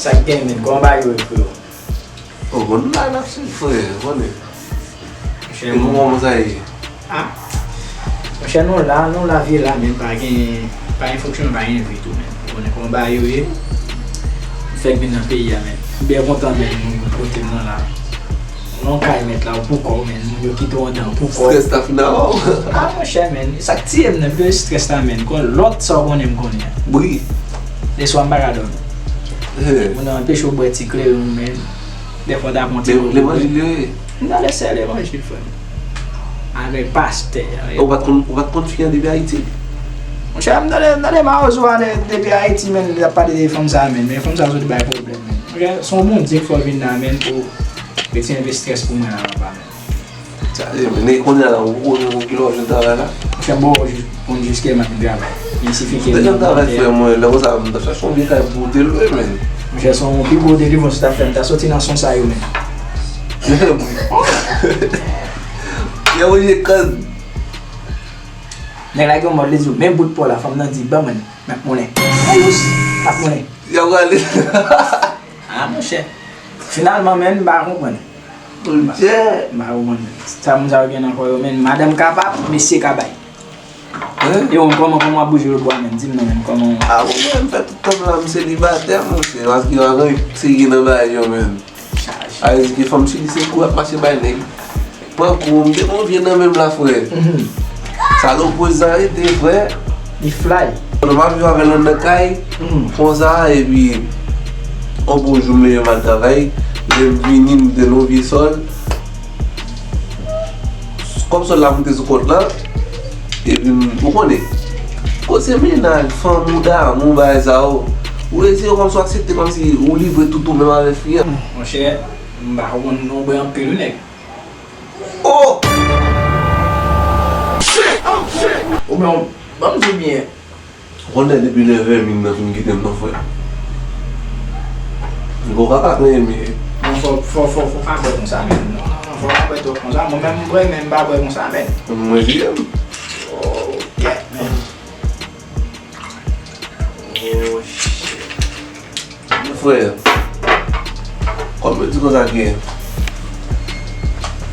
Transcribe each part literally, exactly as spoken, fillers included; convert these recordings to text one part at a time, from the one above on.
Sa k gen, men, kòman bagay yo ye, freo? O, bon, nou la, n ap swiv, frè, ou konnen. Monchè, e pou kòman sa ye? Ah. Monchè, nou la, nou la, vye la, men pa gen, pa gen fonksyon, pa gen vi tou, men. Ou konnen kòman bagay yo ye. M fèk vin nan peyi a, men. M byen kontan, men, kote m nan la. Nan kay mèt la, ou poukò w, men. Moun yo kite w anndan, ou poukò w. Strès la fin avè w. Ah, monchè, men. Sa k tiye m nan, m peye strès la, men. Kon lòt sa w konnen m konnen an. Bri. Leswa m pa ka dòmi. Moun nan anpeche w bwè ti kleren w, men. Dèfwa w ta pran ti. Levanjil yo ye? M nan lè sèl levanjil, frè m. Avèk pastè. Ou pa t konn, ou pa t konn fi an depi Ayiti? Monchè, m tande, m tande mawozo a de-, depi Ayiti, men, l ap pale de fanm sa a, men, men fanm sa a sot bay pwoblèm, men. Monchè, se yon Bondye k fè w vin la, men, pou retire enpe strès pou mwen la, papa, men. Sa, e, men, kounye a la, ou, ou, ou, kilè w jwenn travay la? Monchè, m poko jis konn jiske m ap travay. Men si fi ke m nan travay, frè mwen, lè konsa, m t ap chache yon vye kay pou te lwe, men. Monchè, se yon pi gwo delivrans ou t ap fè, m ta soti nan son sa yo, men. Yo, ye kan. Nèg la gen yon mòd, li di w, men bout pò la, fanm nan di, ban mwen, m ap moulen. Ayous, m ap moulen. Y ap rale. Ah, monchè. Finalman, men, m pa konprann. Monchè. M pa konprann, men. Sa moun sa yo gen nan kò yo, men, madanm kapab, mesye ka bay. Hein? E ou, kòman, kòman w ap bouje lòtbò a, men? Di m non, men, kòman? Ah, bon, mwen, m fè tout tan m la, m selibatè, monchè, paske pa gen anyen serye nan bagay yo, men. Chaje. A vle di ke fanm Chili se kou ap mache bay nèg. Pran kou, m te gon vye nan men m la, frè. Mhm. Sa lopozan rete, frè. Li fly. Pandan m ap viv avè l anndan kay, mhm, konsa, epi, yon bon jou, m leve m al travay, lè m vini, m te nan yon vye sòl. Kòb sòl la moute sou kont lan, epi, m, ou konnen, koze mennaj, fanm ou, damou, bagay sa yo, ou eseye kòmsi w aksepte kòmsi ou livre tout ou menm avèk fi an. Monchè, m pa konprann non, bwè anpil wi nèg. Oh! Oubyen, ban m di w byen. Ou konnen depi nèf è min nan fin kite m non, frè. M poko ka pa renmen. Non, fò, fò, fò, fò pa bwè konsa, men. Non, non, non, fò pa bwè twòp konsa. Mwen menm, m bwè, men m pa bwè konsa, men. Mwen di m. Oh, yeah, men. Oh, shit. Mon frè, kòm yo di konsa ke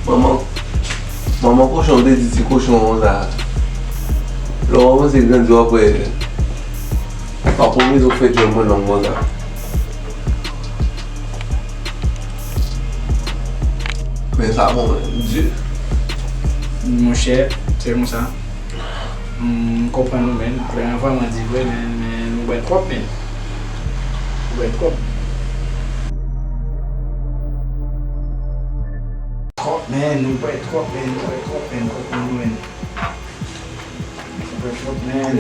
manman, manman kochon te di ti kochon konsa, lè w kòmanse grandi, w ap wè, w ap wè rezon k fè djòl mwen long konsa. Men sa bon, di. Monchè, se konsa. M konprann ou, men. Vrèman, vrèman di vre, men, men nou bwè twòp, men. Nou bwè twòp. Twòp, men, nou bwè twòp, men, nou bwè twòp, men, konprann ou, men. Nou bwè twòp, men.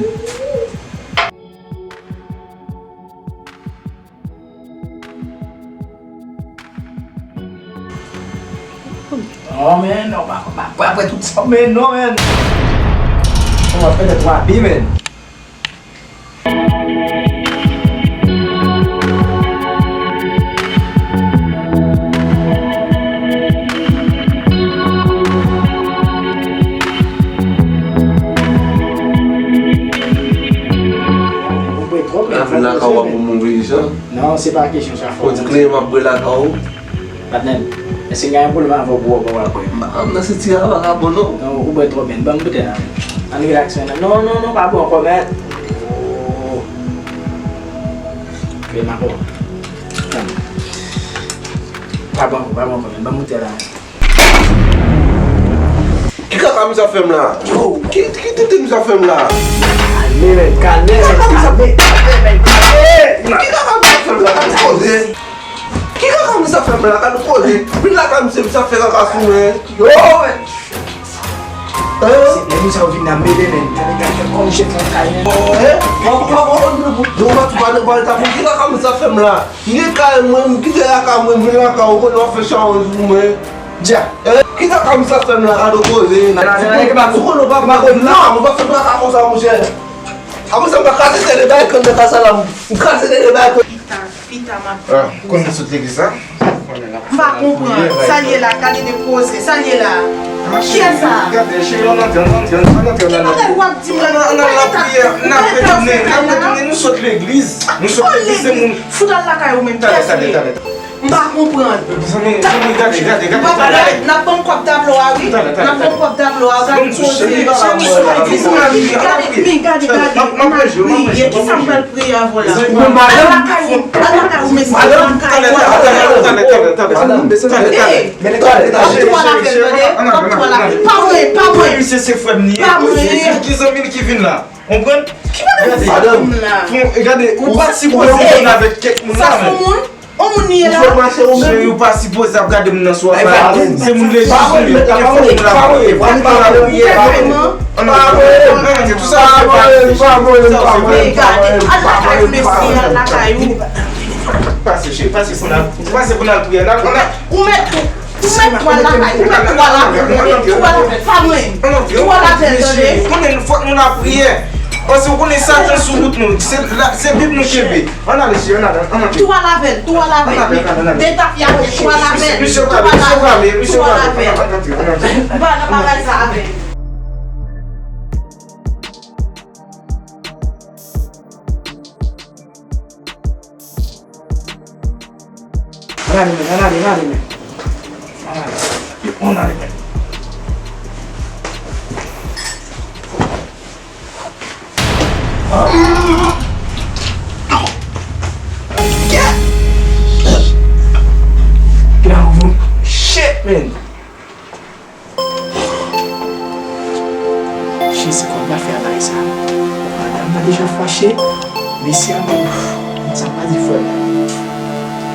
Non, men, non, pa, pa, pa, apre tout sa, men non, men. Kòman fè tèt w abi, men? Ou bwè twòp, men. Nan fin lakay w ap pou move jan. Non, se pa kesyon sa, fò. Ou di kleren m ap bwè lakay ou. Patnè m, èske m gen yon pwoblèm avè w pou w bwè apre? M pa nan senti a, pa ka bon non. Non, ou bwè twòp, men. Ban m boutèy la, men. Ann rilaks, men. Non, non, non, pa bon ankò, men. Oh. Kleren m ankò. Pa bon ankò, pa bon ankò, men. Ban m boutèy la, men. Ki kaka misye ap fè m la? Yo, ki, ki tenten misye ap fè m la? Kalme, men, kalme, men, kalme, kalme, men, kalme. Ki kaka misye ap fè m la? Gad koze. Ki kaka misye ap fè m la? Gad koze. Vin lakay misye, misye ap fè kaka sou mwen. Yo, men. Hein? Se nèg misye yo vin nan mele, men. Gade, gade, gade kòm chèf nan kay, men. Oh, hein? Papa, papa, papa, papa, papa, papa, papa, ki kaka misye ap fè m la? M gen kay mwen, m kite lakay mwen, m vin lakay ou, konnen w ap fè chawonj pou mwen. Dja. Eh, ki kaka misye ap fè m la, gade koze. Nan, nan, nan, nan, ou konnen w pa, pa konnen nan, ou pa fè kaka konsa, monchè. Apre sa, m pa kraze tèt li bay kann nan kasa la, m kraze tèt li bay kann. Pita, pita, m ap... Ah, konnen sot legliz la? M pa konprann. Sa l ye la, kalite koze. Sa l ye la. Kiyès sa? Gade, cheri, ann antre, ann antre, ann antre, ann antre. Ki bagay w ap di m la? Ann al lapriyè, n ap retounen, n ap retounen, nou sot legliz. Nou sot legliz, se moun. Fout al lakay ou menm, kiyès ou ye? M pa konprann. Zanmi, zanmi, gade, gade, gade. M pa konprann. N ap ban m kòb tablo a, wi. N ap ban m kòb tablo a, gade koze. Gade, gade, gade. N ap priye. Kisa m pral priye avè w la? Al lakay ou, al lakay ou, mesye. Al lakay ou. Talè, talè, talè, talè, talè. Hey! Kòb tou al avè l, tande. Kòb tou al avè l. Pa mwen, pa mwen. Misye se frè m li ye. Pa mwen. Ki zanmi l ki vin la? Konprann? Ki bagay sa konn la? Gade, ou pa sipoze vin avèk kèk moun la, men. On moun li ye la. Cheri, ou pa sipoze ap gade moun nan sou WhatsApp. Se moun legliz ou ye. Fòk moun la priye. Fòk moun la priye. Ann, ann, tout sa se pa. Men gade, al lakay ou, mesye, al lakay ou. Pase, cheri, pase pou n al, pase pou n al priye. N al, n al. Ou mèt tou. Ou mèt tou al lakay, ou mèt tou al avè l, tande, tou al avè l, pa mwen, tou al avè l, tande. Konnen fòk nou lapriyè. Paske ou konnen Satan sou wout nou. Se la, se Bib nou kenbe. Ann ale, cheri, ann ale, ann antre. Tou al avè l, tou al avè l. Detafiya, tou al avè l. Misye prale, misye prale, misye prale. Tou al avè l. Ann antre, ann antre. M pa nan bagay sa avè l. Ann ale, men, ann ale, ann ale, men. Ann ale. Ann ale, men. Shit, man. Che, se kòb la fè a bagay sa. Madanm nan deja fache. Mesye a menm, sa pa di frè m.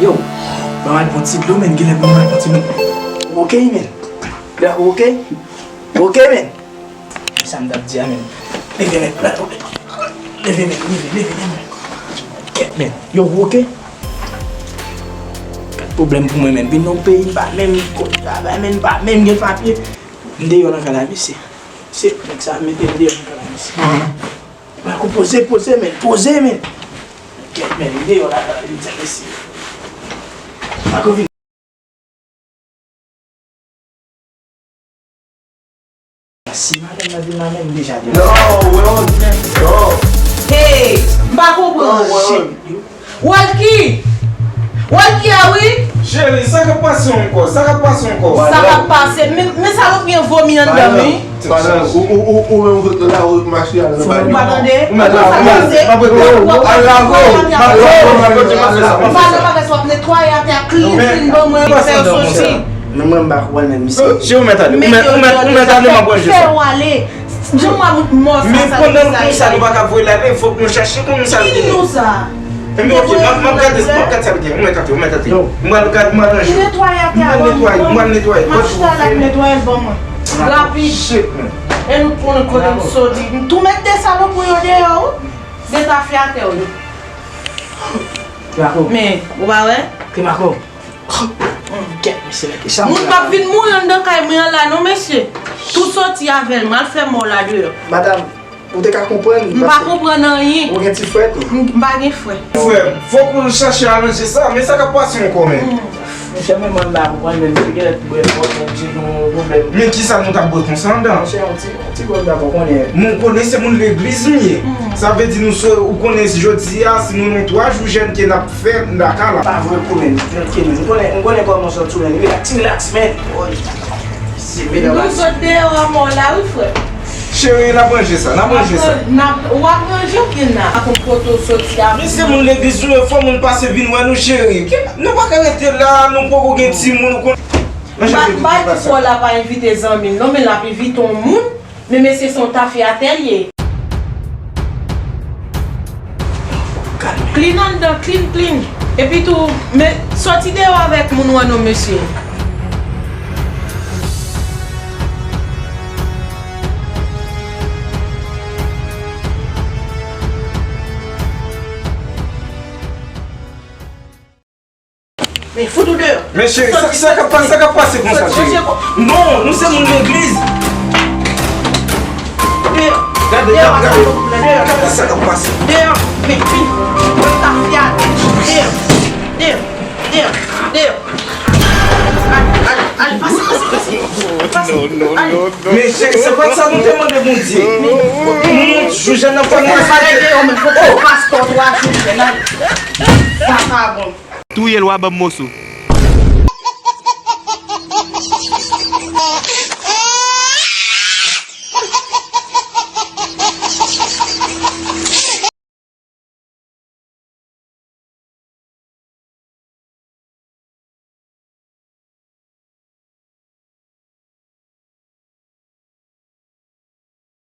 Yo, ban m al pran ti dlo, men, genlè ban m al pran ti dlo. Oke, men. Oke? Oke, men. Sa m t ap di a, men. Leve, men. Leve, men. Leve, leve, leve, men. Kèt, men. Yo, oke? Gad pwoblèm pou mwen, men. Vin nan peyi, m pa menm kot travay, men, m pa menm gen papye. M deyò nan kay la, mesye. Se nèg sa mete m deyò nan kay la, mesye. Marco, poze, poze, men, poze, men. Kèt, men, m deyò la, la, li di, mesye. Marco vin. Si madanm nan vin la, men, m deja deyò. Yo, yo, yo. Hey, m pa konprann. Walky! Walky a wi! Cheri, sa k ap pase ankò? Sa k ap pase ankò? Sa k ap pase? Men, men salopri an vomi anndan m wi. Madanm, ou, ou, ou, ou menm ou la, ou mache al nan banyo. Ou pa tande? Ou mèt lave. Sa k ap pase? Al lave. Al lave. Pa nan bagay sa, w ap netwaye atè a clean, clean ban mwen, fè yo soti. Men mwen m pa konprann menm, mesye. Cheri, ou mèt ale. Ou mèt, ou mèt, ou mèt ale, m ap ranje sa. Fè w ale. Jan m ap mò sa. Men pandan nou konsa, nou pa ka voye l ale, fòk nou chache konn sa l gen. Ki nou sa? Enben, oke, m ap, m ap gade, m ap gade sa l gen. Ou mèt antre, ou mèt antre. M pral gade, m pral ranje. Netwaye atè a ban mwen. M pral netwaye, m pral netwaye. M ap chita la, netwaye l ban mwen. Rapid. Shit, man. E nou t konnen kote m soti. M tou met de salopri yo deyò, wi. Detafe atè, wi. Men, ou pa wè? Ke Marco. Kèt, mesye, men ki sa moun p ap vin mouri anndan kay mwen an la non, mesye. Tou soti avè l, m al fè mò la deyò. Madanm, ou te ka konprann. M pa konprann anyen. Ou gen ti frè tou. M pa gen frè. Frè m, fòk ou chache aranje sa, men sa k ap pase ankò, men. Mesye, men mwen m pa konprann, men misye genlè t bwè twòp, men misye gen yon pwoblèm. Men kisa nou t ap bwè konsa anndan? Monchè, yon ti, yon ti bwè m t ap konnen. Mwen konnen se moun legliz m ye. Sa vle di nou so, ou konnen jodi a, si nou nan twa jou jèn ke n ap fè, m pa ka la. Pa vre kou, men, tranquille, men. M konnen, m konnen kòman w sòti, men. Relax, relax, men. Woy. Se medam. Nou sot deyò a mò la, wi, frè. Cheri, n ap ranje sa, n ap ranje sa. N ap, w ap ranje oubyen n ap? Pa konn kote w soti a. Men se moun legliz nou ye, fò moun pase vin wè nou, cheri. Nou pa ka rete la, nou poko gen timoun, ou konn. M pa, m pa di frè w la pa envite zanmi l, non, men l ap envite yon moun. Men mesye, se yon tafyatè l ye. Clean anndan, clean, clean. Epi tou, men, soti deyò avèk moun ou an non, mesye. Men fout ou deyò. Men cheri, sa, sa k ap pase, sa k ap pase konsa, cheri? Non, nou se moun legliz. Deyò. Gade, gade, gade. Gade sa k ap pase. Deyò. Men, men, mwen ta fè a. Deyò. Deyò. Deyò. Deyò. Men se pa sa nou te mande Bondye. Nou jou jan nan fwa nou espere. Yo menm, pou pastè twa jou, nan vakabon. Touye l, w a ban m moso.